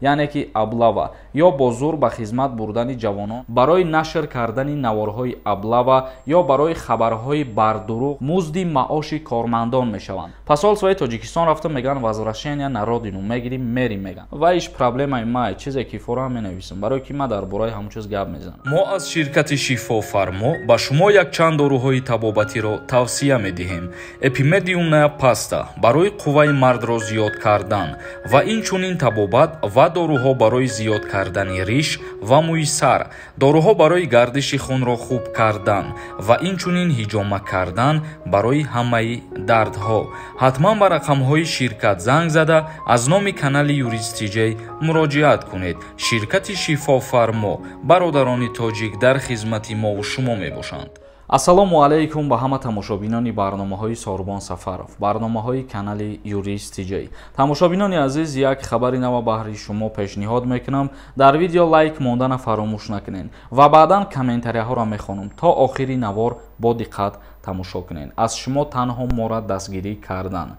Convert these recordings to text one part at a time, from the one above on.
яъне ки облава ё бо зур ба хизмат бурдани ҷавонон барои нашр кардани наворҳои облава ё барои хабарҳои бардурӯғ музди маоши кормандон мешаванд. Посольствои Тоҷикистон рафта мегӯянд возвращение на родину мегирим, мерим мегӯянд. Ва иш проблемаи ма, чизе ки фора менависам, барое ки ма дар бораи ҳамон чиз гап мезанам. Мо аз ширкати Шифофармо ба шумо якчанд доруҳои табобатиро тавсия медиҳем. Эпимедиумная паста барои қувваи мардро зиёд кардан ва инчунин табобат ва доруҳо барои зиёд кардани риш ва мӯи сар, доруҳо барои гардиши хунро хуб кардан ва инчунин ҳиҷома кардан барои ҳамаи дардҳо. Ҳатман ба рақамҳои ширкат занг зада аз номи канали Юрист Тиҷей муроҷиат кунед. Ширкати Шифофармо, бародарони тоҷик дар хизмати мову шумо мебошанд. Ассалому алайкум ба ҳама тамошобинони барномаҳои Сорбон Сафаров, барномаҳои канали Юрист Тиҷей. Тамошобинони азиз, як хабари нава баҳри шумо пешниҳод мекунам. Дар видео лайк мондана фаромӯш накунед ва баъдан комментарияҳоро мехонам. То охири навор бо диққат тамошо кунед. Аз шумо танҳо мора дастгирӣ кардан.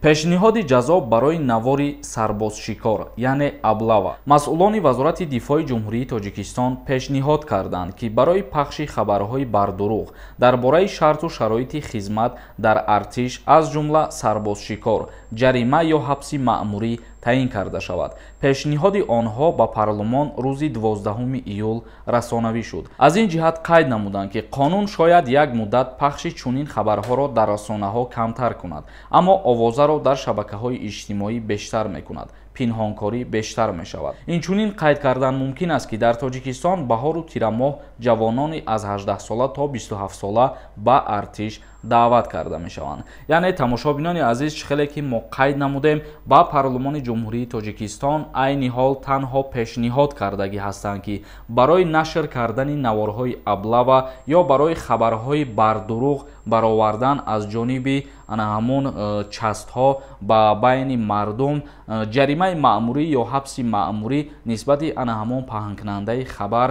Пешниҳоди ҷазо барои навори сарбозшикор, яъне облава. Масъулони Вазорати дифои Ҷумҳурии Тоҷикистон пешниҳод карданд, ки барои пахши хабарҳои бардурӯғ дар бораи шарту шароити хизмат дар артиш, аз ҷумла сарбозшикор, ҷарима ё ҳабси маъмурӣ таъин карда шавад. Пешниҳоди онҳо ба парлумон рӯзи 12 июл расонавӣ шуд. Аз ин ҷиҳат қайд намуданд, ки қонун шояд як муддат пахши чунин хабарҳоро дар расонаҳо камтар кунад, аммо овозаро дар шабакаҳои иҷтимоӣ бештар мекунад, пинҳонкорӣ бештар мешавад. Инчунин қайд кардан мумкин аст, ки дар Тоҷикистон баҳору тирамоҳ ҷавонони аз 18 сола то 27 сола ба артиш даъват карда мешаванд. Яъне тамошобинони азиз, чӣ хеле ки мо қайд намудем, ба парлумони Ҷумҳурии Тоҷикистон айни ҳол танҳо пешниҳод кардагӣ ҳастанд, ки барои нашр кардани наворҳои облава ё барои хабарҳои бардурӯғ баровардан аз ҷониби ана ҳамун частҳо ба байни мардум ҷаримаи маъмурӣ ё ҳабси маъмурӣ нисбати ана ҳамон паҳнкунандаи хабар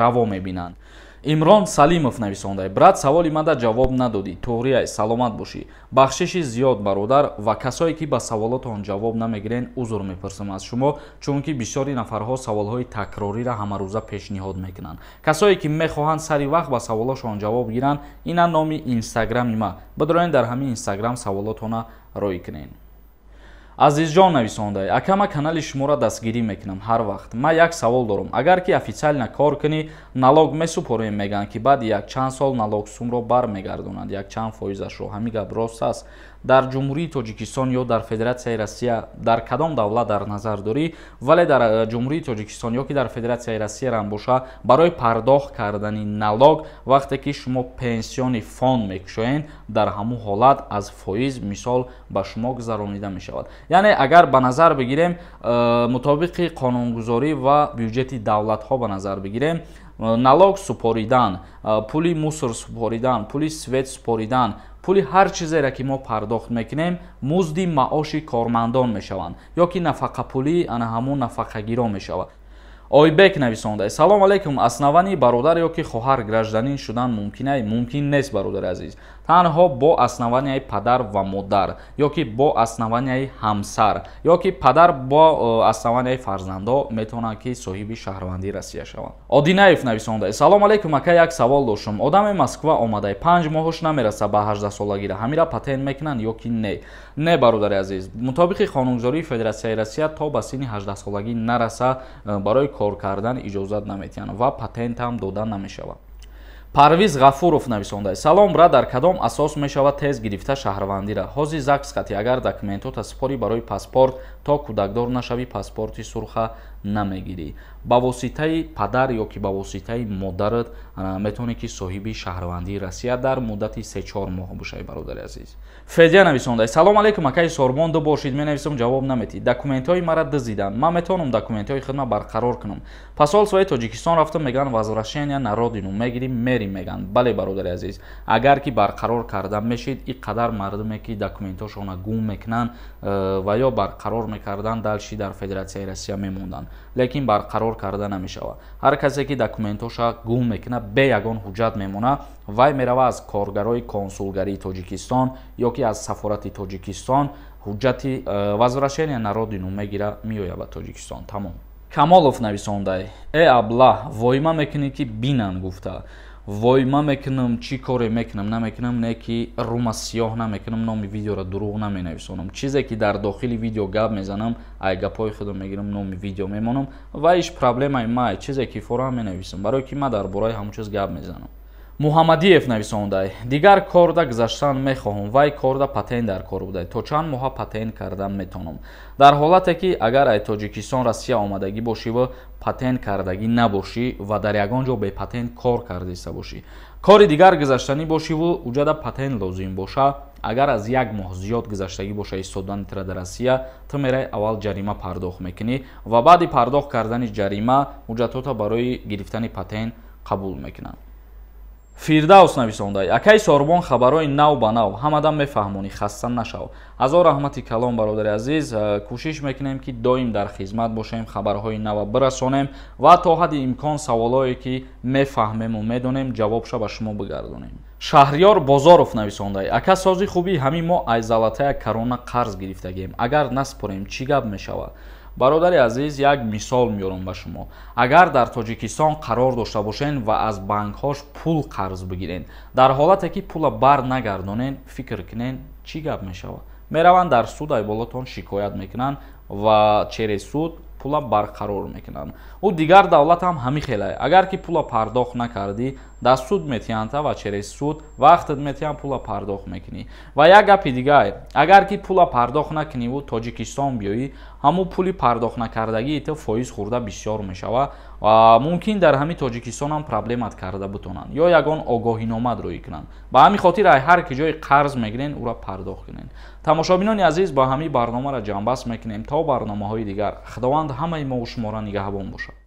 раво мебинанд. Имрон Салимов нависонда: брат, саволи мада ҷавоб надодӣ. Туғрияй, саломат бошӣ. Бахшиши зиёд, бародар, ва касое ки ба саволотон ҷавоб намегирен, узр мепурсам аз шумо, чунки бисёри нафарҳо саволҳои такрорира ҳамарӯза пешниҳод мекунанд. Касое ки мехоҳанд сари вақт ба саволошон ҷавоб гиранд, ина номи инстаграми ма. Бидроен дар ҳамин инстаграм саволотона рӯй кунед. Азизҷон нависонда: ака, ма канали шуморо дастгирӣ мекунам ҳар вақт. Ма як савол дорам. Агар ки официально кор кунӣ, налог месупорем, мегӯянд, ки баъди якчанд сол налог сумро бармегардонанд, якчанд фоизашро. Ҳамин гап рост аст? Дар Ҷумҳурии Тоҷикистон ё дар Федератсияи Россия, дар кадом давлат дар назар дорӣ? Вале дар Ҷумҳурии Тоҷикистон ё ки дар Федератсияи Россияам боша, барои пардохт кардани налог вақте ки шумо пенсионный фонд мекушоед, дар ҳамун ҳолат аз фоиз мисол ба шумо гузаронида мешавад. Яъне агар ба назар бигирем, мутобиқи қонунгузорӣ ва бюҷети давлатҳо ба назар бигирем, налог супоридан, пули мусор супоридан, пули свет супоридан, пули ҳар чизере ки мо пардохт мекунем, музди маоши кормандон мешаванд ё ки нафақапулии ана ҳамун нафақагирон мешавад. Ойбек нависонда: салом алейкум, основании бародар ё ки хоҳар гражданин шудан мумкин? Мумкин нест, бародари азиз. Танҳо бо основанияи падар ва модар ё ки бо основанияи ҳамсар ё ки падар бо основанияи фарзандо метавонанд, ки соҳиби шаҳрвандии Россия шаванд. Одинаев нависонда: салом алейкум, ака, як савол доштам. Одаме Москва омадай, 5 моҳош намераса ба 18 солагира, ҳамира патент мекунанд ё ки не? Не, бародари азиз, мутобиқи қонунгузории Федератсияи Россия то ба синни 18 солагӣ нараса, барои кор кардан иҷозат наметиҳанд ва патент ҳам дода намешавад. Парвиз Ғафуров нависонда: салом, брат, дар кадом асос мешавад тез гирифта шаҳрвандира? Ҳози ЗАГС қати агар документота супорӣ барои паспорт, то кӯдакдор нашавӣ, паспорти сурха намегирӣ. Ба воситаи падар ё ки ба воситаи модарат метавонӣ, ки соҳиби шаҳрвандии Россия дар муддати 3-4 моҳ бошавӣ, бародари азиз. Федя нависонда: салом алейкум, акаи Сорбон, ду бошид менависам, ҷавоб наметӣ. Документҳои мара дизиданд, ман метавонам документҳои худма барқарор кунам? Посольствои Тоҷикистон рафтам, мегӯянд возвращение на родину мегирим, мерим мегӯянд. Бале, бародари азиз, агар ки барқарор карда мешид, ин қадар мардуме ки документҳошона гум мекунанд ва ё барқарор мекарданд, дальше дар Федератсияи Россия мемонданд, лекин барқарор карда намешавад. Ҳар касе ки документҳоша гум мекунад, бе ягон ҳуҷҷат мемонад, вай мерава аз коргарои консулгарии Тоҷикистон ё ки аз сафорати Тоҷикистон Ҳуҷҷати возвращение на родину мегира, меоя ба Тоҷикистон, тамом. Камолов нависондай: «Э абла, воима мекунӣ, ки бинан гуфта. Войма мекунам, чӣ коре мекунам, намекунам, не ки рума сиёҳ намекунам, номи видеоро дурӯғ наменависонам. Чизе ки дар дохили видео гап мезанам, ай гапҳои худро мегирам, номи видео мемонам ва иш проблемаи май. Чизе ки фора менависам, барое ки ман дар бораи ҳамон чиз гап мезанам». Муҳаммадиев нависондай: «Дигар корда гузаштан мехоҳам, вай корда патент дар кор будай. То чанд моҳа патент кардан метавонам?» Дар ҳолате ки агар ай Тоҷикистон Россия омадагӣ бошиву патент кардагӣ набошӣ ва дар ягон ҷо бепатент кор кардаиста бошӣ, кори дигар гузаштанӣ бошиву уҷада патент лозим боша, агар аз як моҳ зиёд гузаштагӣ боша истодани тира дар Россия, ту мерай, аввал ҷарима пардохт мекунӣ ва баъди пардохт кардани ҷарима ҳуҷҷатҳота барои гирифтани патент қабул мекунанд. Фирдавс нависондай: «Акаи Сорбон, хабарҳои нав ба нав ҳамадам мефаҳмонӣ, хаста нашав». Ҳазор раҳмати калон, бародари азиз. Кӯшиш мекунем, ки доим дар хизмат бошем, хабарҳои нава бирасонем ва то ҳадди имкон саволҳое ки мефаҳмему медонем, ҷавобша ба шумо бигардонем. Шаҳриёр Бозоров нависондай: «Ака, сози хубӣ, ҳамин мо ай Золотая Корона қарз гирифтагем, агар наспорем, чӣ гап мешавад?» Бародари азиз, як мисол меёрам ба шумо. Агар дар Тоҷикистон қарор дошта бошен ва аз банкҳош пул қарз бигирен, дар ҳолате ки пула бар нагардонен, фикр кунен, чӣ гап мешавад? Мераванд, дар суд айболотон шикоят мекунанд ва через суд пула барқарор мекунанд. Ӯ дигар давлат ҳам ҳамин хелае. Агар ки пула пардохт накардӣ, дар суд метиҳанда ва через суд вақтат метиҳанд, пула пардохт мекунӣ. Ва як гапи дигар: агар ки пула пардохт накуниву Тоҷикистон биёӣ, ҳамун пули пардохт накардагии ту фоиз хӯрда бисёр мешавад ва мумкин дар ҳамин Тоҷикистон ҳам проблемат карда бутонанд ё ягон огоҳиномад рӯй кунанд. Ба ҳамин хотир ай ҳар ки ҷои қарз мегирен, ӯра пардохт кунед. Тамошобинони азиз, ба ҳамин барномаро ҷамъбаст мекунем. То барномаҳои дигар, Худованд ҳамаи мову шуморо нигаҳбон бошад.